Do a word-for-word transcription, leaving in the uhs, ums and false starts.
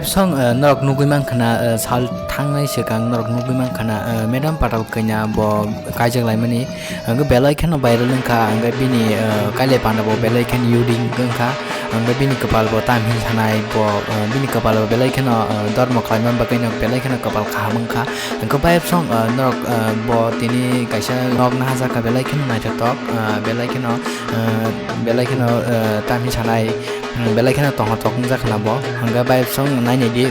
Song, eh, norok nugui mankha na, eh, sal thangnai swkang norok nugui mankha na, eh, Madam Patal kanya bo kaijak laimani, hwnkhe belai kheno viral wngkha, hwnkhe bini, eh, kailai panda bo belai kheno yuding wngkha, hwnkhe bini kwpal bo tam hin sanai bo, eh, bini kwpal bo belai kheno, eh, dormo khlaimani bagwi no belai kheno kwpal kaham wngkha, hwnkhe bayap song, eh, norok, eh, bo tini kaisa nok nahajak kha belai kheno naithotok, eh, belai kheno, eh, belai kheno, eh, tam hin sanai. Hmm, belai kheno tongthok wngjak khna bo, hwnkhe bai song nainai di.